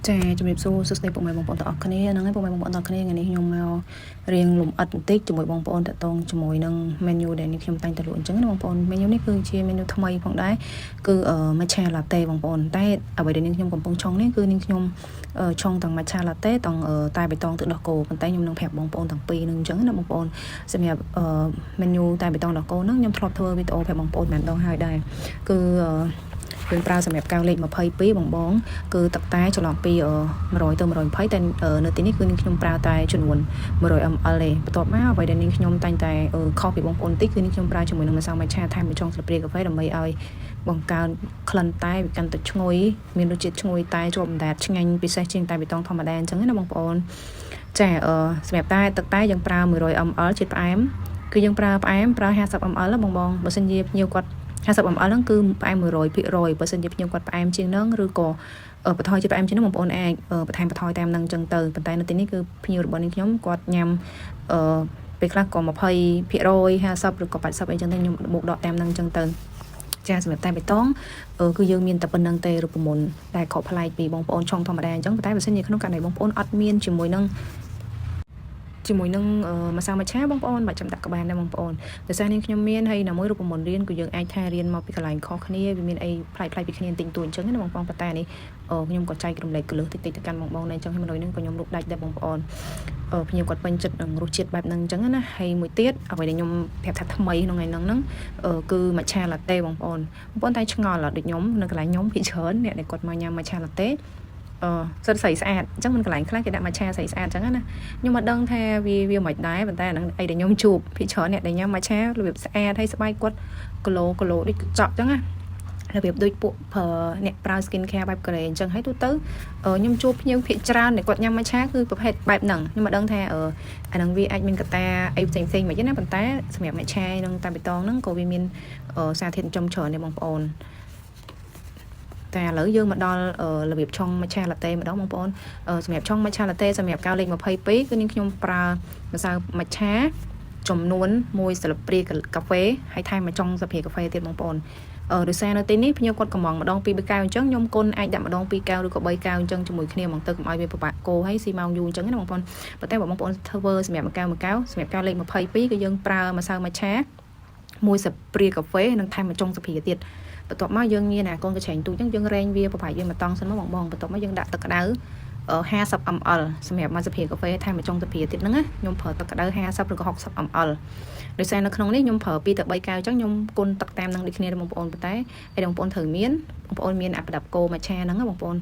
ចាជំរាបសួរសួស្តីពុកម៉ែបងប្អូនទាំងអស់គ្នាហ្នឹងហើយពុកម៉ែបងប្អូនទាំងអស់គ្នាថ្ងៃនេះខ្ញុំមករៀងលំអិតបន្តិចជាមួយបងប្អូនតាក់ទងជាមួយនឹង menu ដែលនេះខ្ញុំតែងតែលក់អញ្ចឹងណាបងប្អូន menu នេះគឺជា menu ថ្មីផងដែរគឺ matcha latte បងប្អូនតែអ្វីដែលនេះខ្ញុំកំពុងឆុងនេះគឺនេះខ្ញុំឆុងទាំង matcha latte ទាំងតែបៃតងទឹកដោះគោប៉ុន្តែខ្ញុំនឹងប្រាប់បងប្អូនទាំងពីរនឹងអញ្ចឹងណាបងប្អូនសម្រាប់ menu តែបៃតងដោះគោហ្នឹងខ្ញុំធ្លាប់ធ្វើវីដេអូប្រាប់បងប្អូនម្ដងហើយដែរគឺយើងប្រើសម្រាប់កែវលេខ22បងបងគឺទឹកតែចន្លោះពី100ទៅ120តែនៅទីនេះគឺនាងខ្ញុំប្រើតែចំនួន100 ml ទេបន្ទាប់មកអ្វីដែលនាងខ្ញុំតែងតែខុសពីបងប្អូនតិចគឺនាងខ្ញុំប្រើជាមួយនឹងម្សៅ matcha ថែមមួយចុងស្លាបព្រាកាហ្វេដើម្បីឲ្យបង្កើនក្លិនតែវាកាន់តែឈ្ងុយមានរសជាតិឈ្ងុយតែជាប់អណ្ដែតឆ្ងាញ់ពិសេសជាងតែបៃតងធម្មតាអញ្ចឹងណាបងប្អូនចាអឺសម្រាប់តែទឹកតែយើងប្រើ100 ml ជាតិផ្អែមគឺយើងប្រើផ្អែមប្រើ50 ml បងបងបើសិនជាភ្ញៀវគាត់50 ml ហ្នឹងគឺផ្អែម100%បើសិនជាភ្ញៀវគាត់ផ្អែមជាងហ្នឹងឬក៏បន្ថយជាតិផ្អែមជាងហ្នឹងបងប្អូនអាចបន្ថែមបន្ថយតាមហ្នឹងអញ្ចឹងទៅប៉ុន្តែនៅទីនេះគឺភ្ញៀវរបស់នេះខ្ញុំគាត់ញ៉ាំអឺពេលខ្លះក៏20% 50ឬក៏80អីចឹងទៅខ្ញុំបូកដកតាមហ្នឹងអញ្ចឹងទៅចាសម្រាប់តែបៃតងគឺយើងមានតែប៉ុណ្្នឹងទេរូបមន្តដែលខុសប្លែកពីបងប្អូនឆុងធម្មតាអញ្ចឹងប៉ុន្តែបើសិនជាក្នុងករណីបងប្អូនអត់មានជាមួយនឹងម្សៅមច្ឆាបងប្អូនបាច់ចាំដាក់ក្បានដែរបងប្អូនដោយសារនាងខ្ញុំមានហើយណាមួយរូបមន្តរៀនគឺយើងអាចថារៀនមកពីកន្លែងខុសគ្នាវាមានអីប្លែកៗពីគ្នាបន្តិចតួចអញ្ចឹងណាបងប្អូនប៉ុន្តែនេះខ្ញុំក៏ចែករំលែកកលឹះតិចតិចទៅកាន់បងប្អូនដែរអញ្ចឹងហើយមនុស្សហ្នឹងក៏ខ្ញុំលុបដាច់ដែរបងប្អូនភ្ញៀវគាត់ពេញចិត្តនឹងរសជាតិបែបហ្នឹងអញ្ចឹងណាហើយមួយទៀតអ្វីដែលខ្ញុំប្រាប់ថាថ្មីក្នុងថ្ងៃហ្នឹងហ្នឹងគឺ matcha latte បងប្អូនបងប្អូនតែឆ្ងល់ដូចខ្ញុំនៅកន្លែងខ្ញុំភាគច្រើនអ្នកដែលគាត់មកញ៉ាំ matcha latte អឺសិតស្រីស្អាតអញ្ចឹងមិនកន្លែងខ្លះគេដាក់ matcha ស្រីស្អាតអញ្ចឹងណាខ្ញុំមិនដឹងថាវាវាមិនដែរប៉ុន្តែអាហ្នឹងអីដែលខ្ញុំជួបភាគច្រើនអ្នកដែលញ៉ាំ matcha របៀបស្អាតហើយស្បែកគាត់គីឡូគីឡូដូចកញ្ចក់អញ្ចឹងណា របៀបដូចពួកប្រើអ្នកប្រើ skin care បែបកូរ៉េអញ្ចឹងហើយទូទៅខ្ញុំជួបភ្ញៀវភាគច្រើនដែលគាត់ញ៉ាំ matcha គឺប្រភេទបែបហ្នឹងខ្ញុំមិនដឹងថាអាហ្នឹងវាអាចមានកត្តាអីផ្សេងផ្សេងៗមិនទេណាប៉ុន្តែសម្រាប់ matcha និងតែបៃតងហ្នឹងក៏វាមានសារធាតុចិញ្ចឹមច្រើនដែរបងប្អូនតែឥឡូវយើងមកដល់របៀបឆុង matcha latte ម្ដងបងប្អូនសម្រាប់ឆុង matcha latte សម្រាប់កែវលេខ22គឺនាងខ្ញុំប្រើម្សៅ matcha ចំនួន1ស្លាបព្រាកាហ្វេហើយថែមមួយចុងស្លាបព្រាកាហ្វេទៀតបងប្អូនអឺដោយសារនៅទីនេះភ្ញៀវគាត់កំងម្ដងពីរបីកែវអញ្ចឹងខ្ញុំគុណអាចដាក់ម្ដងពីរកែវឬក៏3កែវអញ្ចឹងជាមួយគ្នាហ្មងទៅកុំឲ្យវាពិបាកកូរហើយស៊ីម៉ោងយូរអញ្ចឹងណាបងប្អូនប៉ុន្តែបើបងប្អូនធ្វើសម្រាប់មួយកែវមួយកែវសម្រាប់កែវលេខ22គឺយើងប្រើម្សៅ matcha មួយស្លាបព្រាកាហ្វេនិងថែមមួយចុងស្លាបព្រាទៀតបន្ទាប់មកយើងមានអាកូនកញ្ច្រែងទូចអញ្ចឹងយើងរែងវាប្រហែលយើងមួយតង់សិនមកបងបងបន្ទាប់មកយើងដាក់ទឹកក្តៅ50 ml សម្រាប់មួយស្លាបព្រាកាហ្វេថែមមួយចុងស្លាបព្រាទៀតហ្នឹងណាខ្ញុំប្រើទឹកក្តៅ50ឬក៏60 ml ដោយសារនៅក្នុងនេះខ្ញុំប្រើ2ទៅ3កែវអញ្ចឹងខ្ញុំគុណទឹកតាមនឹងដូចគ្នាបងប្អូនប៉ុន្តែឯបងប្អូនត្រូវមានបងប្អូនមានអាប្រដាប់កូ matcha ហ្នឹងបងប្អូន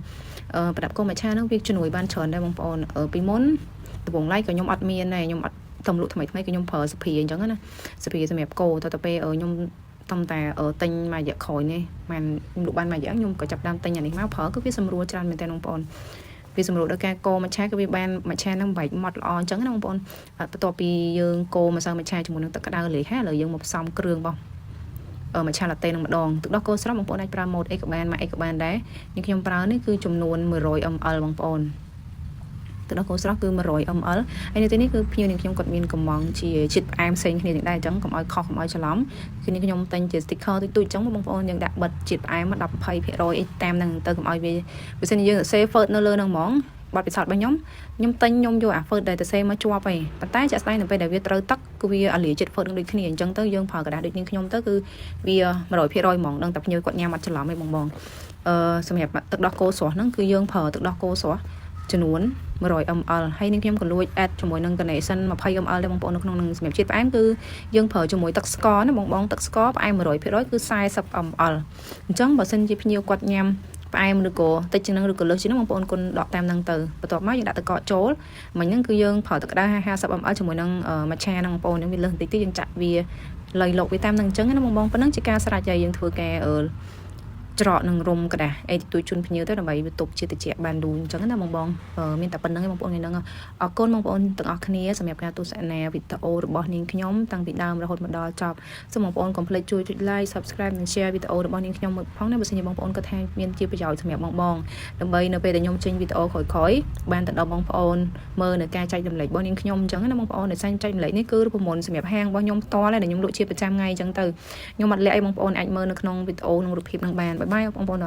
ប្រដាប់កូ matcha ហ្នឹងវាជំនួយបានច្រើនដែរបងប្អូនពីមុនដំបូងឡើយក៏ខ្ញុំអត់មានដែរខ្ញុំអត់តំលក់ថ្មីថ្មីគឺខ្ញុំប្រើសភាអញ្ចឹងណាសភាសម្រាប់កូទៅទៅពេលខ្ញុំតំតែទិញមួយរយៈក្រោយនេះបានខ្ញុំលក់បានមួយរយៈខ្ញុំក៏ចាប់ដើមទិញអានេះមកប្រើគឺវាសម្រួលច្រើនមែនតើបងប្អូនវាសម្រួលដល់ការកូរ matcha គឺវាបាន matcha ហ្នឹងបែកម៉ត់ល្អអញ្ចឹងណាបងប្អូនបន្ទាប់ពីយើងកូរម្សៅ matcha ជាមួយនឹងទឹកក្តៅលាយហើយឥឡូវយើងមកផ្សំគ្រឿងរបស់ matcha latte នឹងម្ដងទឹកដោះគោស្រស់បងប្អូនអាចប្រើម៉ូតអីក៏បានម៉ាកអីក៏បានដែរនេះខ្ញុំប្រើនេះគឺចំនួន100 ml បងប្អូនទឹកដោះគោស្រស់គឺ100 ml ហើយនៅទីនេះគឺភ្ញៀវនឹងខ្ញុំគាត់មានកំងជាជាតិផ្អែមផ្សេងគ្នាទាំងដែរអញ្ចឹងកុំឲ្យខុសកុំឲ្យច្រឡំគឺនេះខ្ញុំទិញជា sticker ទូចៗអញ្ចឹងបងប្អូនយើងដាក់បិទជាតិផ្អែម10 20%អីតាមហ្នឹងទៅកុំឲ្យវាបើសិនជាយើងសរសេរ ហ្វឺតនៅលើហ្នឹងហ្មងបទពិសោធន៍របស់ខ្ញុំខ្ញុំទិញខ្ញុំយកអាហ្វឺតដែលទៅសេមកជាប់ឯងប៉ុន្តែជាក់ស្ដែងនៅពេលដែលវាត្រូវទឹកគឺវាអាលាជាតិហ្វឺតនឹងដូចគ្នាអញ្ចឹងទៅយើងប្រើក្រដាសដូចនេះខ្ញុំទៅគឺវា100%ហ្មងដឹងតែភ្ញៀវគាត់ញ៉ាំអត់ច្រឡំទេបងបងអឺសម្រាប់ទឹកដោះគោស្រស់ហ្នឹងគឺយើងប្រើទឹកដោះគោស្រស់ចំនួន100 ml ហើយនឹងខ្ញុំក៏លួច add ជាមួយនឹង Carnation 20 ml ដែរបងប្អូននៅក្នុងនឹងសម្រាប់ជាតិផ្អែមគឺយើងប្រើជាមួយទឹកស្ករណាបងបងទឹកស្ករផ្អែម100%គឺ40 ml អញ្ចឹងបើសិនជាភ្ញៀវគាត់ញ៉ាំផ្អែមឬក៏តិចជាងនឹងឬក៏លើសជាងនឹងបងប្អូនគុណដកតាមនឹងទៅបន្ទាប់មកយើងដាក់ទឹកកកចូលមិញហ្នឹងគឺយើងប្រើទឹកក្តៅ50 ml ជាមួយនឹង matcha ហ្នឹងបងប្អូនហ្នឹងវាលើសបន្តិចតិចយើងចាក់វាលៃលកវាតាមនឹងអញ្ចឹងណាបងបងប៉ុណ្ណឹងជាការស្រេចហើយយើងធ្វើការច្រកនឹងរុំក្រដាសអីទួយជូនភ្ញៀវទៅដើម្បីវាទប់ជាតិត្រជាក់បានយូរអញ្ចឹងណាបងបងមានតែប៉ុណ្្នឹងឯងបងប្អូនថ្ងៃហ្នឹងអរគុណបងប្អូនទាំងអស់គ្នាសម្រាប់ការទស្សនាវីដេអូរបស់នាងខ្ញុំតាំងពីដើមរហូតមកដល់ចប់សូមបងប្អូនកុំភ្លេចជួយចុច like subscribe និង share វីដេអូរបស់នាងខ្ញុំមួយផងណាបើសិនជាបងប្អូនគាត់ថាមានជាប្រយោជន៍សម្រាប់បងបងដើម្បីនៅពេលដែលខ្ញុំចេញវីដេអូក្រោយៗបានទៅដល់បងប្អូនមើលនៅការចែករំលែករបស់នាងខ្ញុំអញ្ចឹងណាបងប្អូនដោយសារចែករំលែកនេះគឺរូបមន្តសម្រាប់ហាងរបស់ខ្ញុំផ្ទាល់ដែលខ្ញុំលក់ជាប្រចាំថ្ងៃអញ្ចឹងទៅខ្ញុំអត់លាក់ឲ្យបងប្អូនអាចមើលនៅក្នុងវីដេអូក្នុងរូបភាពនឹងបាន bye bye បងប្អូន។